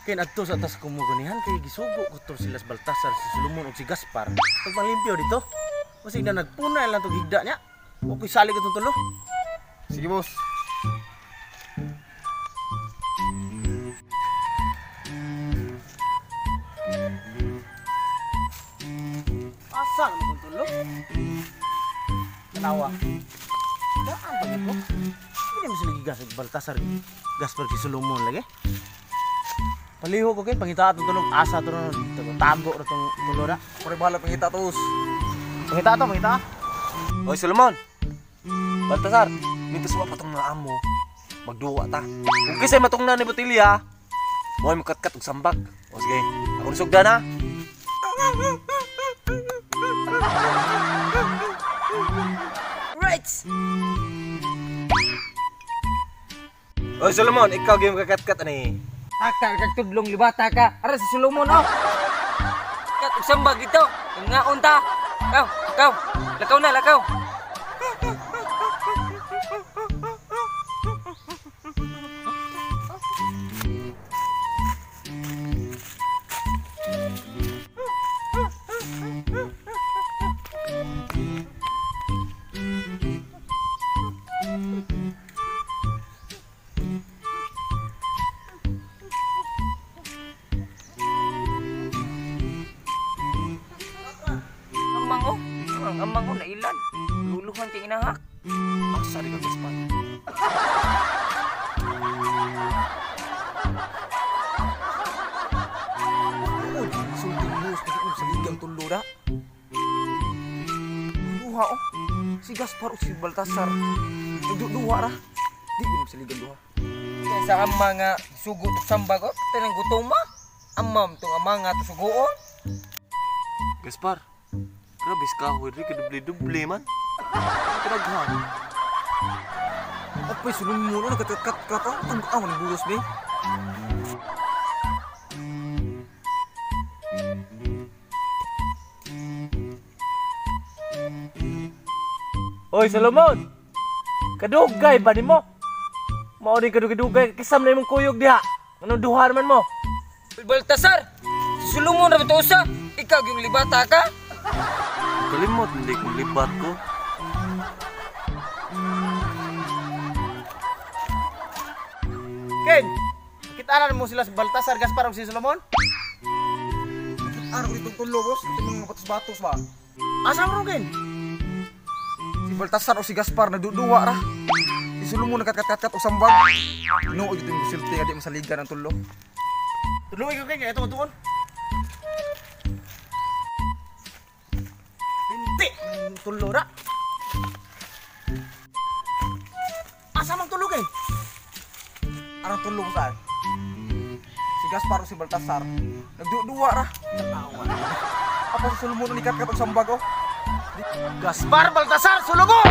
Kaya adto sa atas kumuganihan kay gisugo ko to sila sa Baltasar, si Solomon ug si Gaspar. Pagpalimpyo dito. Kasi na nagpuna lang to higda niya. Okay sali ka tulo. Sige, boss. Asa naman itong tulo? Kanawa. Daan ba ito? Hindi mo sila gigas Baltasar, Gaspar, si Solomon lagi. Paliho ko kayo, pangita itong tulog. Asa ito ron. Tago na itong tulo na. Pare bahala pangita tos. Pangita ito, pangita. Oy, Solomon. Baltasar, minto sa patong na amo. Magduwa ta. Kung kisay matong na ni Botilya, mo ay makatkat og sambag. O sige, ako nisugda na. Right! Oy, Solomon, ikaw gyud makakatkat ani. Taka kag tudlong libata ka. Ara si Solomon oh. Kat ugsambag ito. Nga unta. Kaw. Lakaw na, lakaw. Ang mango na ilan. Luluhan kay inahak. Asa di ka Gaspar? Uy, sulting news kasi kung sa ligang tulo na. Duha oh. Si Gaspar o si Baltasar. Duha ra. Di mo sa ligang duha. Kaya sa ama nga sugot ug sambag oh. Tanang gutom ma. Amam tong ama nga to sugoon. Gaspar. Grabe ka, Henry, kadubli-dubli man. Pinaghan. Apay, sulong mo na, nagkat-kat ka pa. Ang awan ng bulos, be. Oy, Solomon! Kadugay ba ni mo? Mao din kadugay, kisam na imong kuyog diha. Anong duhar man mo? Baltasar, si Solomon ra to usa. Ikaw yung libata ka. Kalimot, hindi kong libat ko. Ken, kita mo sila sa Baltasar, Gaspar o si Solomon? Ano itong tulo, boss? Ito mga batos-batos ba? Asa mo Ken? Si Baltasar o si Gaspar, nagduduwa ra. Si Solomon nagkat-kat o sambag. No, ito yung gusilti, adi masaligan ang tulo. Tuloy ko Ken, kaya ito matuon. Hindi, tulo na. Asa mang tulo Ken? Anong tulo ko saan? Si Gaspar o si Baltasar, nagduduwa ra. Apa si Solomon nagkat-kat o sambag, oh? Gaspar, Baltasar, Solomon!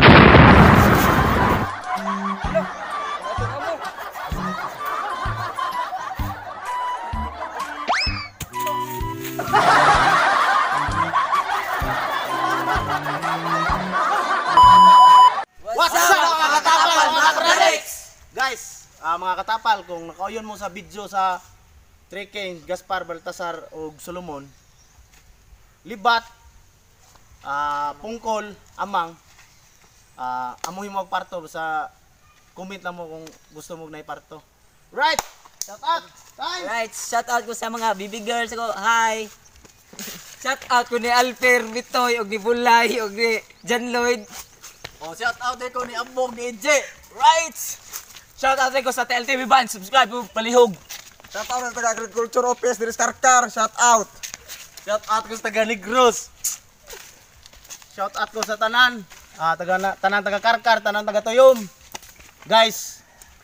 What's up mga katapal, mga Pralex? Guys, mga katapal, kung nakauyon mo sa video sa trekking Gaspar, Baltasar o Solomon, libat, pungkol, amang, amuhin mo magparto sa comment lang mo kung gusto mo na iparto. Right! Shout out! Time! Right, shout out ko sa mga baby girls ko. Hi. Shout out ko ni Alper Bitoy og ni Bulay og ni John Lloyd. Oh, shout out din ko ni Ambog ni EJ. Right. Shout out ko sa TLTV Band. Subscribe po palihog. Shout out sa taga-agriculture office, diri sa Karkar, shout out. Shout out ko sa taga Negros. Shout out ko sa tanan. Tanan taga Karkar, tanan taga Toyom. Guys,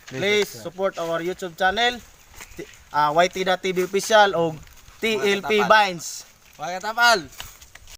please support our YouTube channel. YT.TV official o TLP Vines. Mga katapal,